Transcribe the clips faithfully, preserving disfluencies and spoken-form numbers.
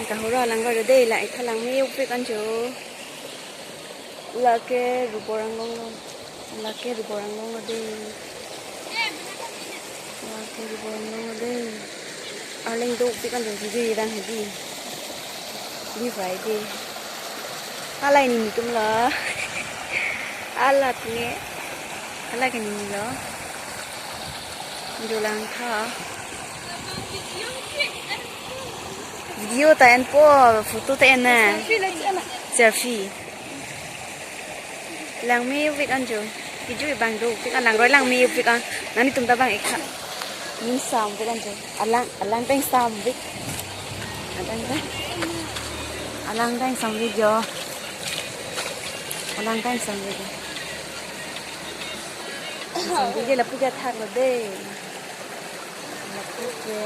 Kahura langgar dei, la itha langme-upik anjo. Lake rubor anglong lo. Lake rubor anglong lo dei. Lake rubor anglong lo dei. Arleng do-upik anjo, dei, dei, rang hedi. Dei, Friday. Halai nini atum lo. Hala tine. Hala ke nini lo. Dolang tha. Video ta enpo, photo ta en na. Selfie. Langme-upik anjo. Kejui abang do-upik an, langroi langme-upik an. Nanglitum ta bang ikha. Ning sam-upik anjo. Alang, alang ta ing sam-upik. Alang ta. Alang ta ing sam-upik jo. Alang ta ing sam-upik jo. Ing sam-upik je lapu ke athak lo dei. Lapu ke.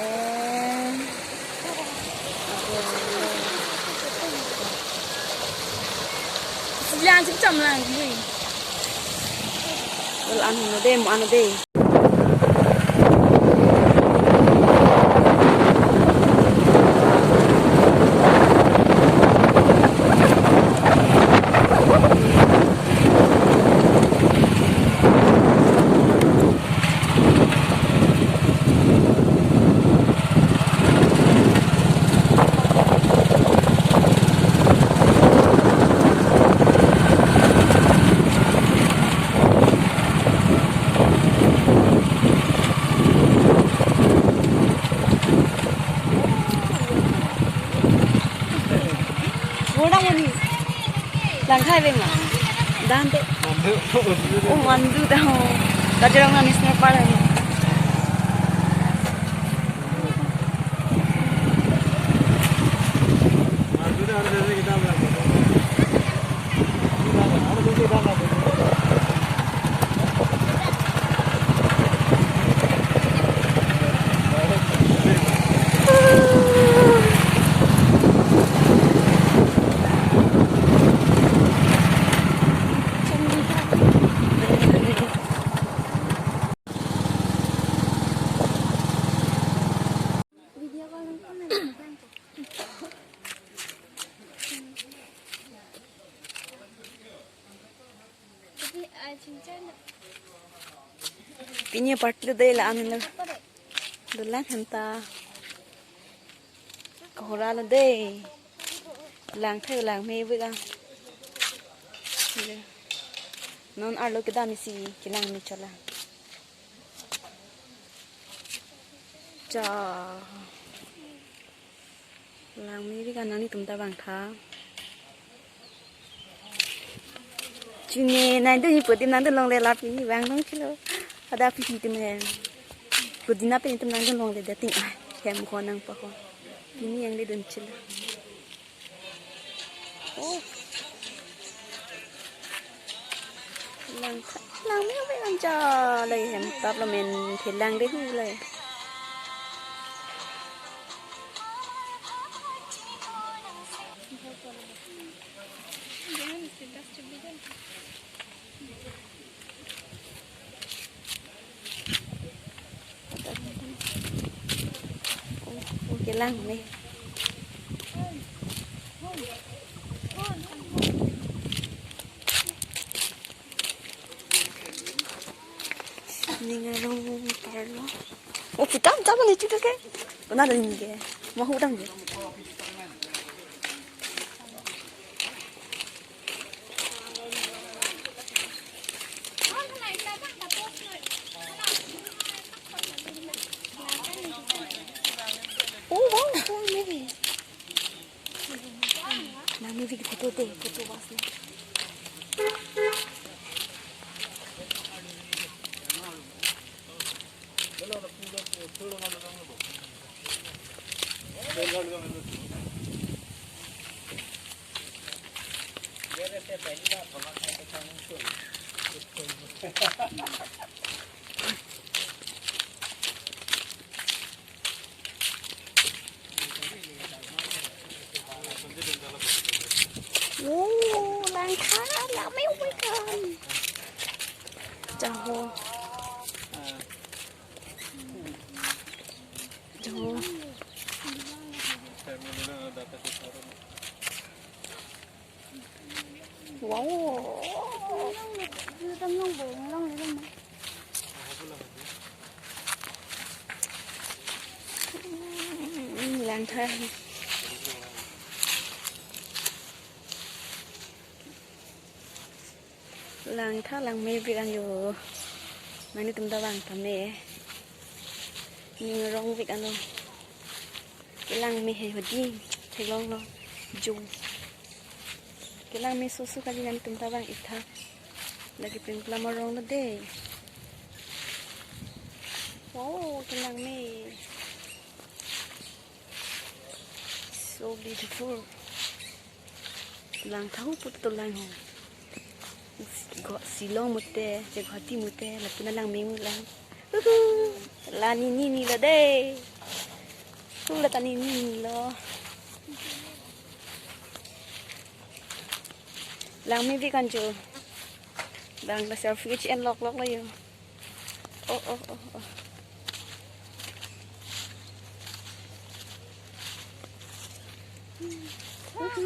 Apo. Silang sip cham lang, bui. Dal an lo dei, mo an lo dei. Boda moni. Langkhai beng ma. Dan te. Oh, Mandu dah. Kaziranga National Park. Pini party lo dei, la-an lo. Dolang hem ta. Kahura lo dei. Langthai langme-upik an. Non arlo kedam isi kelang me chola. Cha. Langme-upik an, nanglitum ta bang tha. Chini nangdun ni pudi nangdun longle, la pini bang long chilo. Ada pisi tum he. Pudi na pini tum nangdun longle dating. Ah, hem ko nang pa ko. Pini yang di dun chilo. Oh. Lang, langme-upik an cha, la hem tap lo, men thelang de hu la. Oh, oh, kelang me. Ning arong parlo. Oh, putam tam ni chuta ke. Kona do ni ke. Mahu dam ke. Oh, wow, wow, maybe. Nang ni video photo te, photo was ni. Oh, langkha, langme, oh my God. Jaho. Jaho. Wow. Langtha. Langtha langme pik an jo. Nanglitum ta vang tame. Ning rong pik an lo. Kelangme he hodi theklonglo. Jo. Kelangme soso kali, nanglitum ta vang ik tha. Lake pring plam arong lo de. Wow, kelangme. So beautiful. Langtha hu put to lang ho. Go Shillong mute, je Guwahati mute, lapu na langme mu lang. Uhu. La nini ni lo de. Hu la ta nini ni lo. Langme pik an jo. Langtha selfie ke en lok lok lo jo. Oh, oh, oh, oh. Uhu.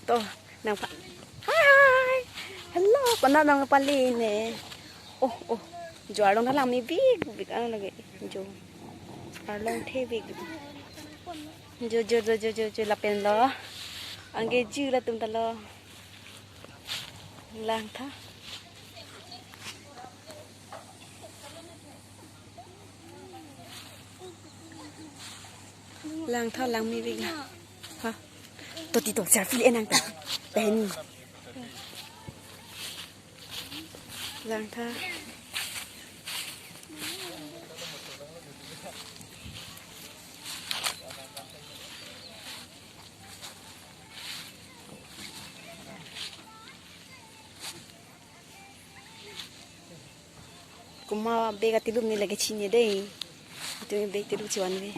To, nang pa. Hi, hi. Hello, kona nang pali ne. Oh, oh. Jo arlong ta langme pik, pik an lake. Jo. Arlong the pik. Jo, jo, jo, jo, jo, jo, lapen lo. Anke ju latum ta lo. Langtha. Langtha langme pik la. Ha. To ti to selfie le nang ta. Peni. Langtha. Komat bag atilup ne lake chini de. Itum bag tilup chivan ve.